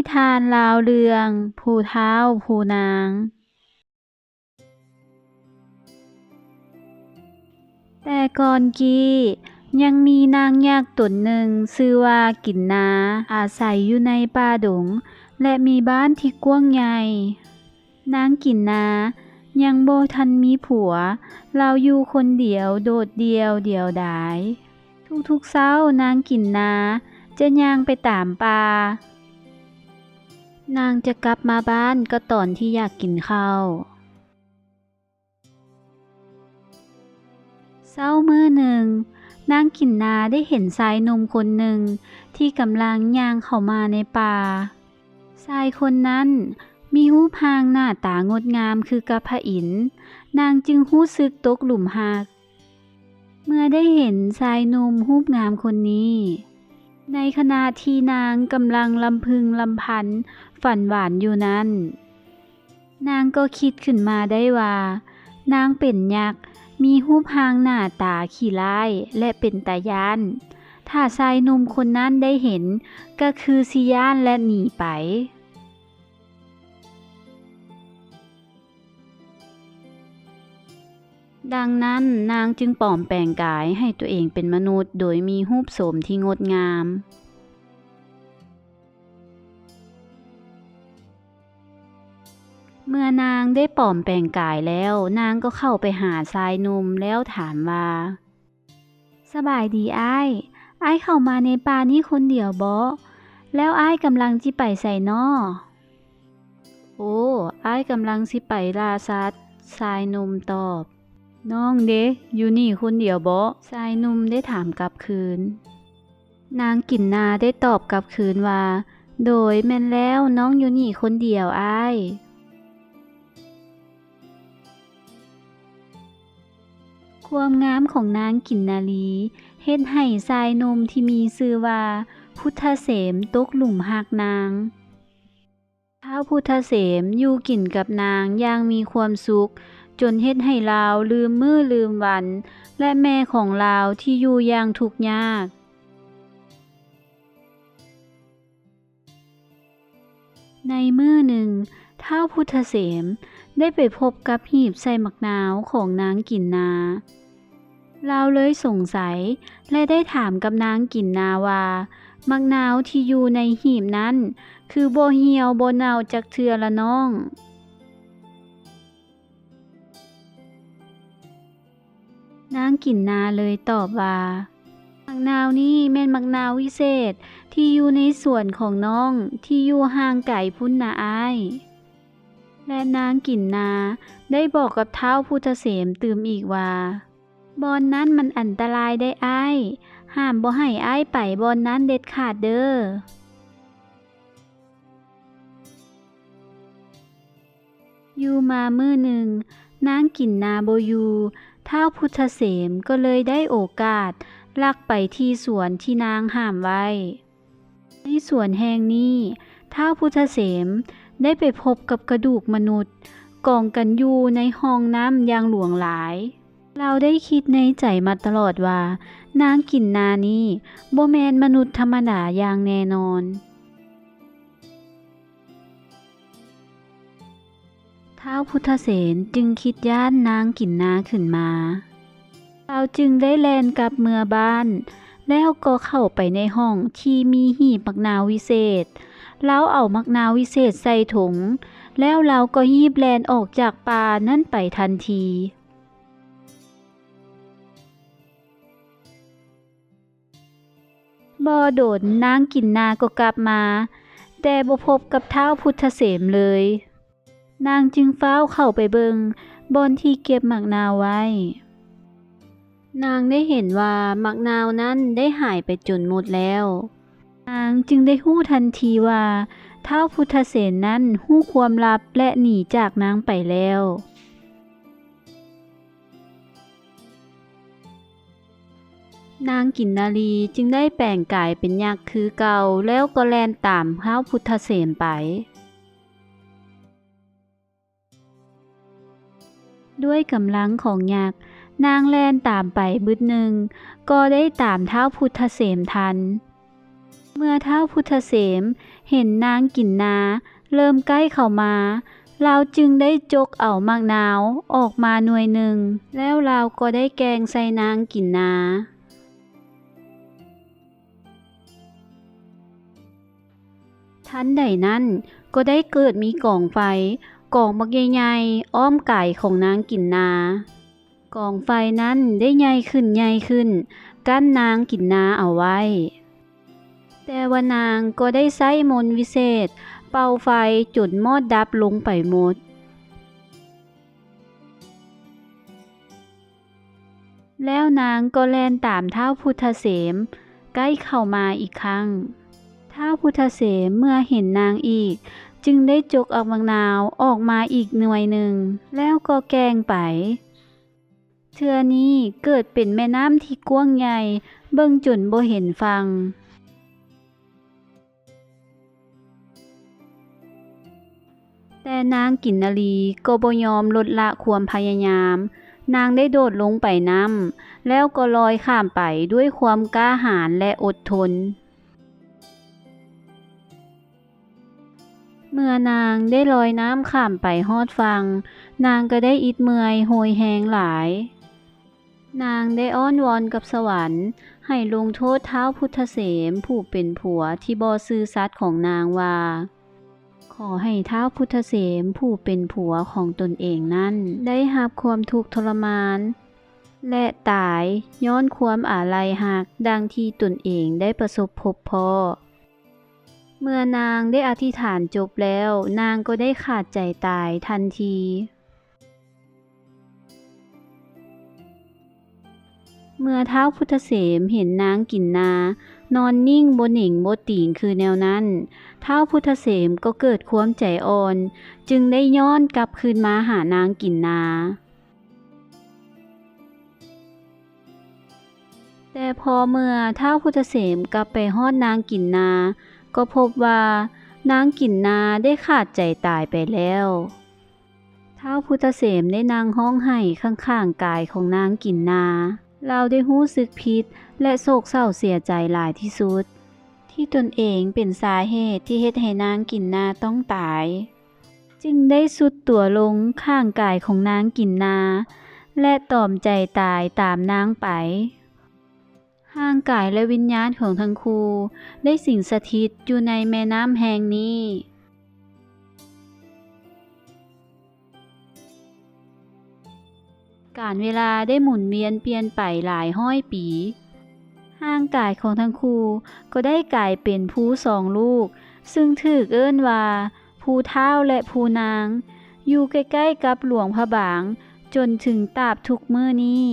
ນິທານລາວເລື່ອງ ຜູ້ທ້າວຜູ້ນາງ. ແຕ່ກ່ອນກີ້ ຍັງມີນາງຍັກຕົນໜຶ່ງ ຊື່ວ່າກິນນາ ອາໄສຢູ່ໃນປ່າດົງ ແລະ ມີບ້ານທີ່ກວ້າງໃຫຍ່. ນາງກິນນາຍັງບໍ່ທັນມີຜົວ, ລາວຢູ່ຄົນດຽວ ໂດດດ່ຽວ ດຽວດາຍ. ທຸກໆເຊົ້າ ນາງກິນນາຈະຍ່າງໄປຕາມປ່າ. ນາງຈະກັບມາບ້ານກໍຕອນທີ່ຢາກກິນເຂົ້າ. ເຊົ້າມື້ໜຶ່ງ, ນາງກິນນາໄດ້ເຫັນຊາຍໜຸ່ມຄົນໜຶ່ງທີ່ກຳລັງຍ່າງເຂົ້າມາໃນປ່າ. ຊາຍຄົນນັ້ນມີຮູບຮ່າງໜ້າຕາງົດງາມຄືກັບພະອິນ, ນາງຈຶ່ງຮູ້ສຶກຕົກຫຼຸມຮັກ ເມື່ອໄດ້ເຫັນຊາຍໜຸ່ມຮູບງາມຄົນນີ້. ໃນຂະນະທີ່ນາງກຳລັງລຳພຶງລຳພັນຝັນຫວານຢູ່ນັ້ນ, ນາງກໍຄິດຂຶ້ນມາໄດ້ວ່າ ນາງເປັນຍັກ ມີຮູບຮ່າງໜ້າຕາຂີ້ຮ້າຍ ແລະ ເປັນຕາຢ້ານ. ຖ້າຊາຍໜຸ່ມຄົນນັ້ນໄດ້ເຫັນ ກໍຄືຊິຢ້ານ ແລະ ໜີໄປ. ດັ່ງນັ້ນ, ນາງຈຶ່ງປອມແປງກາຍໃຫ້ຕົວເອງເປັນມະນຸດ ໂດຍມີຮູບໂສມທີ່ງົດງາມ. ເມື່ອນາງໄດ້ປອມແປງກາຍແລ້ວ, ນາງກໍເຂົ້າໄປຫາຊາຍໜຸ່ມແລ້ວຖາມວ່າ, ສະບາຍດີອ້າຍ, ອ້າຍເຂົ້າມາໃນປ່ານີ້ຄົນດຽວບໍ? ແລ້ວອ້າຍກຳລັງຊິໄປໃສນໍ? ໂອ, ອ້າຍກຳລັງຊິໄປລ່າສັດ, ຊາຍໜຸ່ມຕອບ. ນ້ອງເດ ຢູ່ນີ້ຄົນດຽວບໍ? ຊາຍໜຸ່ມໄດ້ຖາມກັບຄືນ. ນາງກິນນາໄດ້ຕອບກັບຄືນວ່າ, ໂດຍ, ແມ່ນແລ້ວ, ນ້ອງຢູ່ນີ້ຄົນດຽວ, ອ້າຍ. ຄວາມງາມຂອງນາງກິນນາລີ ເຮັດໃຫ້ຊາຍໜຸ່ມທີ່ມີຊື່ວ່າ ພຸດທະເສມ ຕົກຫຼຸມຮັກນາງ. ທ້າວພຸດທະເສມຢູ່ກິນກັບນາງຢ່າງມີຄວາມສຸກ, ຈົນເຮັດໃຫ້ລາວລືມມື້ລືມວັນ ແລະ ແມ່ຂອງລາວທີ່ຢູ່ຢ່າງທຸກຍາກ. ໃນມື້ໜຶ່ງ, ທ້າວພຸດທະເສມໄດ້ໄປພົບກັບຫີບໃສ່ໝາກນາວຂອງນາງກິນນາ. ລາວເລີຍສົງໄສ ແລະ ໄດ້ຖາມກັບນາງກິນນາວ່າ, ໝາກນາວທີ່ຢູ່ໃນຫີບນັ້ນ ຄືບໍ່ຫ່ຽວບໍ່ເນົ່າຈັກເທື່ອລະນ້ອງ? ນາງກິນນາເລີຍຕອບວ່າ, ໝາກນາວນີ້ແມ່ນໝາກນາວວິເສດທີ່ຢູ່ໃນສວນຂອງນ້ອງ ທີ່ຢູ່ຫ່າງໄກພຸ້ນນະອ້າຍ. ແລະ ນາງກິນນາໄດ້ບອກກັບທ້າວພຸດທະເສມຕື່ມອີກວ່າ, ບ່ອນນັ້ນມັນອັນຕະລາຍໄດ໋ອ້າຍ, ຫ້າມບໍ່ໃຫ້ອ້າຍໄປບ່ອນນັ້ນເດັດຂາດເດີ້. ຢູ່ມາມື້ໜຶ່ງ, ນາງກິນນາບໍ່ຢູ່, ທ້າວພຸດທະເສມກໍເລີຍໄດ້ໂອກາດລັກໄປທີ່ສວນທີ່ນາງຫ້າມໄວ້. ໃນສວນແຫ່ງນີ້, ທ້າວພຸດທະເສມໄດ້ໄປພົບກັບກະດູກມະນຸດກອງກັນຢູ່ໃນຮ່ອງນ້ຳຢ່າງຫຼວງຫຼາຍ. ລາວໄດ້ຄິດໃນໃຈມາຕະຫຼອດວ່າ ນາງກິນນານີ້ບໍ່ແມ່ນມະນຸດທຳມະດາຢ່າງແນ່ນອນ. ທ້າວພຸດທະເສນຈຶ່ງຄິດຢ້ານນາງກິນນາຂຶ້ນມາ. ລາວຈຶ່ງໄດ້ແລ່ນກັບເມືອບ້ານ, ແລ້ວກໍເຂົ້າໄປໃນຫ້ອງທີ່ມີຫີບໝາກນາວວິເສດ. ລາວເອົາໝາກນາວວິເສດໃສ່ຖົງ, ແລ້ວລາວກໍຮີບແລ່ນອອກຈາກປ່ານັ້ນໄປທັນທີ. ບໍ່ດົນນາງກິນນາກໍກັບມາ, ແຕ່ບໍ່ພົບກັບທ້າວພຸດທະເສມເລີຍ. ນາງຈຶ່ງຟ້າວເຂົ້າໄປເບິ່ງບ່ອນທີ່ເກັບໝາກນາວໄວ້. ນາງໄດ້ເຫັນວ່າໝາກນາວນັ້ນໄດ້ຫາຍໄປຈົນໝົດແລ້ວ. ນາງຈຶ່ງໄດ້ຮູ້ທັນທີວ່າ ທ້າວພຸດທະເສນນັ້ນຮູ້ຄວາມລັບ ແລະ ໜີຈາກນາງໄປແລ້ວ. ນາງກິນນາລີຈຶ່ງໄດ້ແປງກາຍເປັນຍັກຄືເກົ່າ, ແລ້ວກໍແລ່ນຕາມທ້າວພຸດທະເສນໄປ. ດ້ວຍກຳລັງຂອງຍັກ, ນາງແລ່ນຕາມໄປບຶດໜຶ່ງ, ກໍໄດ້ຕາມທ້າວພຸດທະເສນທັນ. ເມື່ອທ້າວພຸດທະເສມເຫັນນາງກິນນາເລີ່ມໃກ້ເຂົ້າມາ, ລາວຈຶ່ງໄດ້ຈົກເອົາໝາກນາວອອກມາໜ່ວຍໜຶ່ງ, ແລ້ວລາວກໍໄດ້ແກ່ງໃສ່ນາງກິນນາ. ທັນໃດນັ້ນກໍໄດ້ເກີດມີກອງໄຟກອງບັກໃຫຍ່ໆອ້ອມກາຍຂອງນາງກິນນາ. ກອງໄຟນັ້ນໄດ້ໃຫຍ່ຂຶ້ນໃຫຍ່ຂຶ້ນ, ກັ້ນນາງກິນນາເອົາໄວ້. ແຕ່ວ່ານາງກໍໄດ້ໃຊ້ມົນວິເສດເປົ່າໄຟຈົນມອດດັບລົງໄປໝົດ. ແລ້ວນາງກໍແລ່ນຕາມທ້າວພຸດທະເສມໃກ້ເຂົ້າມາອີກຄັ້ງ. ທ້າວພຸດທະເສມເມື່ອເຫັນນາງອີກ ຈຶ່ງໄດ້ຈົກເອົາໝາກນາວອອກມາອີກໜ່ວຍໜຶ່ງ ແລ້ວກໍແກ່ງໄປ. ເທື່ອນີ້ເກີດເປັນແມ່ນ້ຳທີ່ກວ້າງໃຫຍ່ ເບິ່ງຈົນບໍ່ເຫັນຝັ່ງ. ແຕ່ນາງກິນນາລີກໍບໍ່ຍອມລົດລະຄວາມພະຍາຍາມ. ນາງໄດ້ໂດດລົງໄປນ້ຳ ແລ້ວກໍລອຍຂ້າມໄປດ້ວຍຄວາມກ້າຫານ ແລະ ອົດທົນ. ເມື່ອນາງໄດ້ລອຍນ້ຳຂ້າມໄປຮອດຝັ່ງ, ນາງກໍໄດ້ອິດເມື່ອຍໂຫຍແຮງຫຼາຍ. ນາງໄດ້ອ້ອນວອນກັບສະຫວັນໃຫ້ລົງໂທດທ້າວພຸດທະເສມຜູ້ເປັນຜົວທີ່ບໍ່ຊື່ສັດຂອງນາງວ່າ, ຂໍໃຫ້ທ້າວພຸດທະເສມຜູ້ເປັນຜົວຂອງຕົນເອງນັ້ນໄດ້ຮັບຄວາມທຸກທໍລະມານ ແລະ ຕາຍຍ້ອນຄວາມອາໄລຮັກ ດັ່ງທີ່ຕົນເອງໄດ້ປະສົບພົບພໍ້. ເມື່ອນາງໄດ້ອະທິຖານຈົບແລ້ວ, ນາງກໍໄດ້ຂາດໃຈຕາຍທັນທີ. ເມື່ອທ້າວພຸດທະເສມເຫັນນາງກິນນານອນນິ່ງບໍ່ໜິງບໍ່ຕີງຄືແນວນັ້ນ, ທ້າວພຸດທະເສມກໍເກີດຄວາມໃຈອ່ອນ, ຈຶ່ງໄດ້ຍ້ອນກັບຄືນມາຫານາງກິນນາ. ແຕ່ພໍເມື່ອທ້າວພຸດທະເສມກັບໄປຮອດນາງກິນນາ, ກໍພົບວ່ານາງກິນນາໄດ້ຂາດໃຈຕາຍໄປແລ້ວ. ທ້າວພຸດທະເສມໄດ້ນັ່ງຮ້ອງໄຫ້ຂ້າງໆກາຍຂອງນາງກິນນາ. ລາວໄດ້ຮູ້ສຶກຜິດ ແລະ ໂສກເສົ້າເສຍໃຈຫຼາຍທີ່ສຸດ ທີ່ຕົນເອງເປັນສາເຫດທີ່ເຮັດໃຫ້ນາງກິນນາຕ້ອງຕາຍ, ຈຶ່ງໄດ້ຊຸດຕົວລົງຂ້າງກາຍຂອງນາງກິນນາ ແລະ ຕອມໃຈຕາຍຕາມນາງໄປ. ຮ່າງກາຍ ແລະ ວິນຍານຂອງທັງຄູ່ໄດ້ສິງສະຖິດຢູ່ໃນແມ່ນ້ຳແຫ່ງນີ້. ການເວລາໄດ້ໝູນວຽນປ່ຽນໄປຫຼາຍຮ້ອຍປີ. ຮ່າງກາຍຂອງທັງຄູ່ກໍໄດ້ກາຍເປັນພູສອງລູກ, ຊຶ່ງຖືກເອີ້ນວ່າພູທ້າວ ແລະ ພູນາງ, ຢູ່ໃກ້ໆກັບຫຼວງພະບາງ ຈົນເຖິງຕາບທຸກມື້ນີ້.